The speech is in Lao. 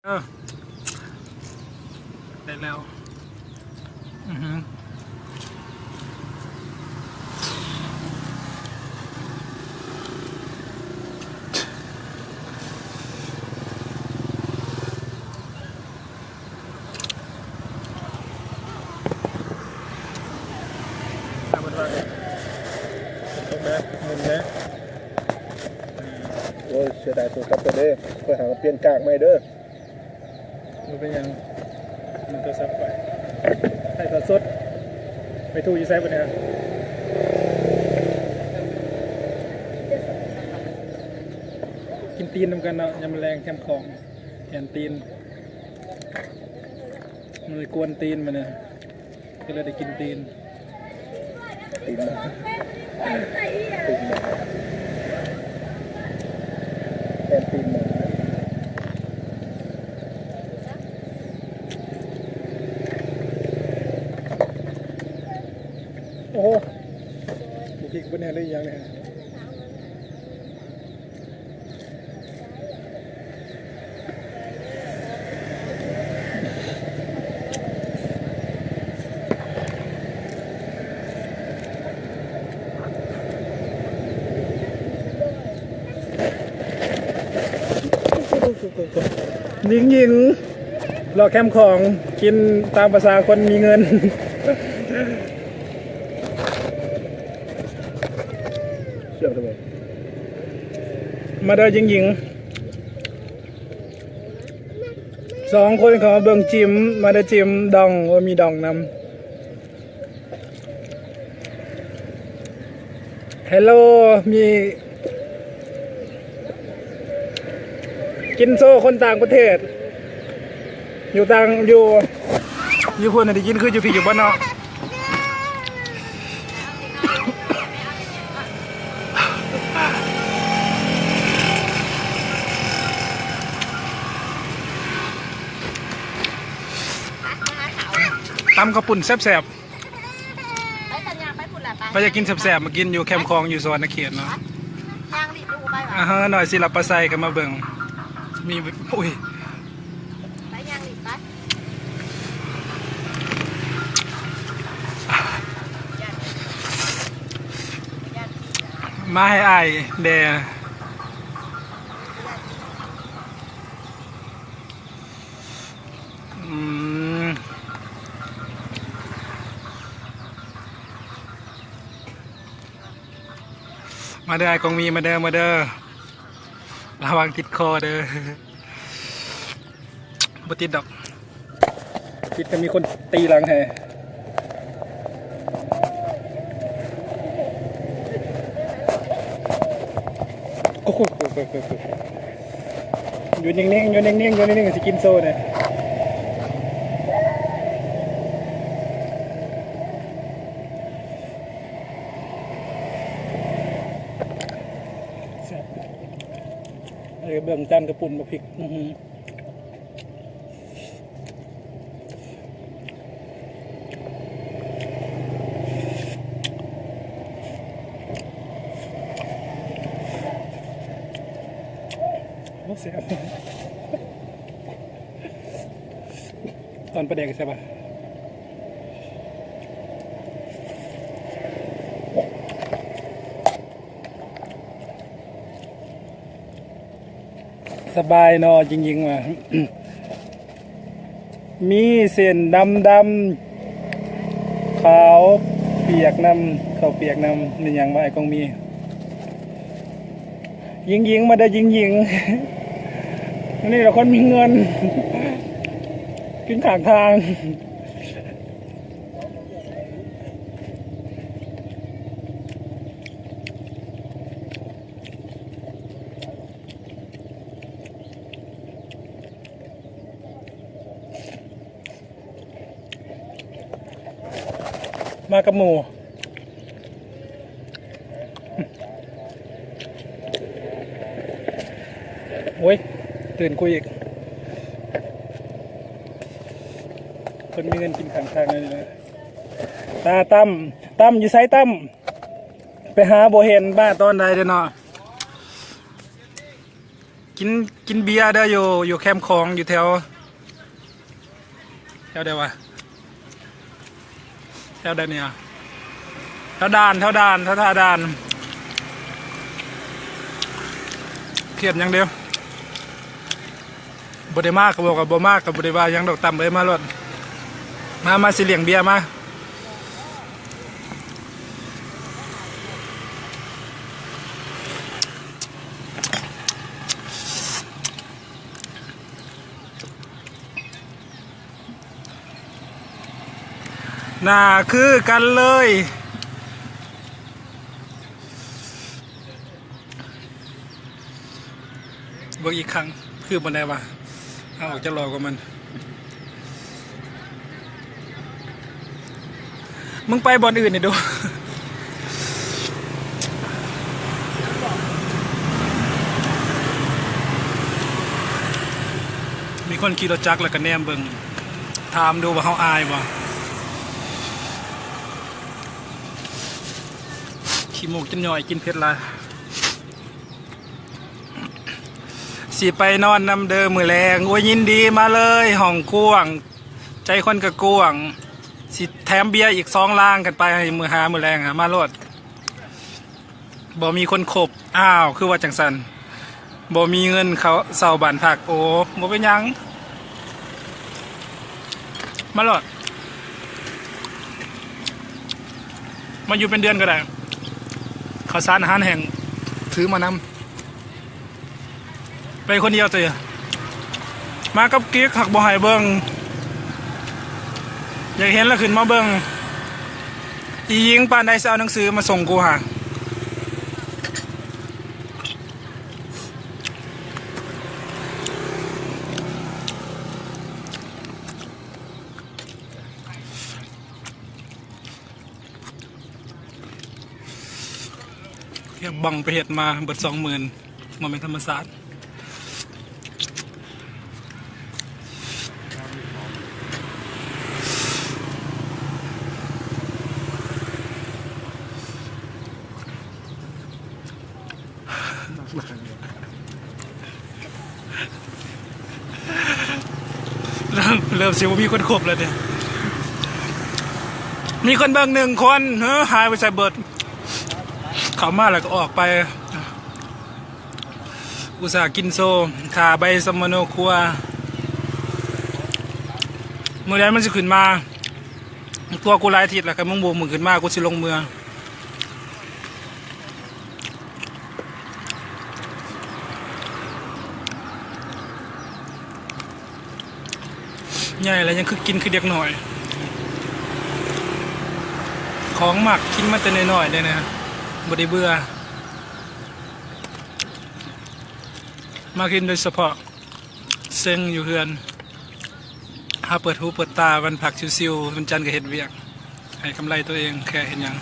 ເອີ ໄດ້ແລ້ວ. ອືຫື ໂອ້ຍ ເສຍດາຍໂທລະສັບເຈົ້າເດີ ຂ້ອຍຫາມາປ່ຽນກາກໃໝ່ເດີ. ບໍ່ເປັນຫຍັງ ມັນໂທລະສັບຂ້ອຍ ຖ່າຍທອດສົດ. ໄປທຸຢູ່ໃສບັດນີ້? ກິນຕີນນຳກັນເນາະ ຍາມແລງແຄມຂອງ ແຫນຕີນ ມັນກວນຕີນມື້ນີ້. ກໍເລີຍໄດ້ກິນຕີນ ຕີນໝາ ຕີນໝາ ແທນຕີນໝາ. ໂອ້ໂຫ ບໍ່ພິກບໍ່ແນ່ເລີຍ ອີຫຍັງນີ້. ຍິງໆ ເລາະແຄມຂອງ ກິນຕາມພາສາຄົນມີເງິນ. ມາເດີຍິງໆ ສອງຄົນເຂົ້າມາເບິ່ງຈິມ ມາເດີຈິມ ດອງ ໂອ້ ມີດອງນຳ. ເຮລໂລ ມີ ກິນໂຊຄົນຕ່າງປະເທດ ຢູ່ຕ່າງ ຢູ່ ຢູ່ພຸ້ນໄດ້ກິນຄືຢູ່ພີ້ຢູ່ບໍ່ເນາະ. ຕຳເຂົ້າປຸ້ນແຊບໆ. ໄປສັນຍາ ໄປພຸ້ນລະ ໄປ ໄປຢາກກິນແຊບໆ ມາກິນຢູ່ແຄມຂອງຢູ່ສະຫວັນນະເຂດເນາະ. ຍ່າງລີບລູກໄປຫວາ? ອາຫາ ນ້ອຍສິລະປາໄຊກໍມາເບິ່ງ ມີ ໂອ້ຍ ໄປຍ່າງລີບໄປ. ມາໃຫ້ອ້າຍແດ່. ອືມ ມາເດີອ້າຍກອງມີ ມາເດີ ມາເດີ ລະວັງຕິດຄໍເດີ. ບໍ່ຕິດດອກ ຕິດແຕ່ມີຄົນຕີຫຼັງໃຫ້. ໂອ້ໂຫ ຢູ່ນິ່ງໆ ຢູ່ນິ່ງໆ ຢູ່ນິ່ງໆ ຊິກິນໂຊເດ້. ແຊບ ເອີ ເບິ່ງຈານກະປຸ້ນ ບັກພິກ ອືຫື. ໂອ້ ແຊບ ຕອນປາແດກແຊບປະ? ສະບາຍເນາະ ຍິງໆ ວ່າ ມີເສັ້ນດຳໆ ຂາວປຽກນຳ ເຂົ້າປຽກນຳ ແມ່ນຫຍັງວະ ອ້າຍກອງມີ? ຍິງໆ ມາເດີຍິງໆ ອັນນີ້ລະຄົນມີເງິນ ກິນຂ້າງທາງ. ມາກັບໝູ່ ໂອ້ຍ ຕື່ນກູອີກ ເພິ່ນມີເງິນກິນຂ້າງທາງແນວນີ້ນະ. ຕາ ຕັ້ມ ຕັ້ມ ຢູ່ໃສ ຕັ້ມ? ໄປຫາບໍ່ເຫັນ ມາຕອນໃດເດ້ເນາະ. ກິ ກິນ ກິນເບຍເດີ ຢູ່ ຢູ່ແຄມຂອງ ຢູ່ແຖວ ແຖວໃດວະ? ແຖວໃດນີ້ຫວະ? ແຖວດ່ານ ແຖວດ່ານ ແຖວທ່າດ່ານ. ຄຽດຫຍັງເດ? ບໍ່ໄດ້ມາກໍບອກວ່າບໍ່ມາ ກໍບໍ່ໄດ້ວ່າຫຍັງດອກ. ຕຳເອີຍ ມາໂລດ ມາ ມາ ຊິລ້ຽງເບຍ ມາ. ໜ້າຄືກັນເລີຍ. ເບິ່ງອີກຄັ້ງ ຄືບໍ່ໄດ້ວ່າ ເອົາອອກຈາກຫຼໍ່ກວ່າມັນ. ມຶງໄປບ່ອນອື່ນນີ້ດູ. ມີຄົນຂີ່ລົດຈັກແລ້ວກໍແນມເບິ່ງ ຖາມດູວ່າເຮົາອາຍບໍ່? ຂີ້ມູກຈົນຍ້ອຍ ກິນເຜັດຫຼາຍ. ຊິໄປນອນນຳເດີມື້ແລງ. ໂອ້ຍ ຍິນດີ ມາເລີຍ ຫ້ອງກວ້າງ ໃຈຄົນກໍກວ້າງ. ຊິແຖມເບຍອີກສອງລາງ ຄັນໄປໃຫ້ມື້ ຫາມື້ແລງ ຫາມາໂລດ. ບໍ່ມີຄົນຄົບ. ອ້າວ ຄືວ່າຈັ່ງຊັ້ນ? ບໍ່ມີເງິນເຂົ້າເຊົ່າບ້ານພັກ. ໂອ້ ບໍ່ເປັນຫຍັງ. ມາໂລດ ມາຢູ່ເປັນເດືອນກໍໄດ້. ເຂົ້າສານອາຫານແຫ້ງ ຖືມານຳ. ໄປຄົນດຽວຕິ? ມາກັບກິກ ຫາກບໍ່ໃຫ້ເບິ່ງ. ຢາກເຫັນລະຂຶ້ນມາເບິ່ງ. ອີ່ຍິງປານໃດຊິເອົາໜັງສືມາສົ່ງກູຫາ? ເຮັດບັງໄປເຮັດມາເບິດສອງໝື່ນ ບໍ່ແມ່ນທຳມະຊາດ. ເລີ່ມ ເລີ່ມຊິບໍ່ມີຄົນຄົບແລ້ວເດ. ມີຄົນເບິ່ງໜຶ່ງຄົນ ເຮີ ຫາຍໄປໃສເບິດ? ເຂົ້າມາແລ້ວກໍອອກໄປ. ອຸດສ່າກິນໂຊ ຖ້າໃບສຳມະໂນຄົວ. ມື້ໃດມັນຊິຂຶ້ນມາ? ຕົວະກູຫຼາຍທິດແລ້ວ ຄັນມຶງບໍ່ມື້ຂຶ້ນມາ ກູຊິລົງເມືອ. ໃຫຍ່ແລ້ວຍັງຄືກິນຄືເດັກນ້ອຍ. ຂອງມັກ ກິນມາແຕ່ນ້ອຍໆ ເດ້ນະ ບໍ່ໄດ້ເບື່ອ. ມາກິນໂດຍສະເພາະ ເຊັງຢູ່ເຮືອນ ຫາເປີດຫູເປີດຕາ ວັນພັກຊິວໆ ວັນຈັນກໍເຮັດວຽກ ໃຫ້ກຳໄລຕົວເອງ ແຄ່ເຮັດຫຍັງ.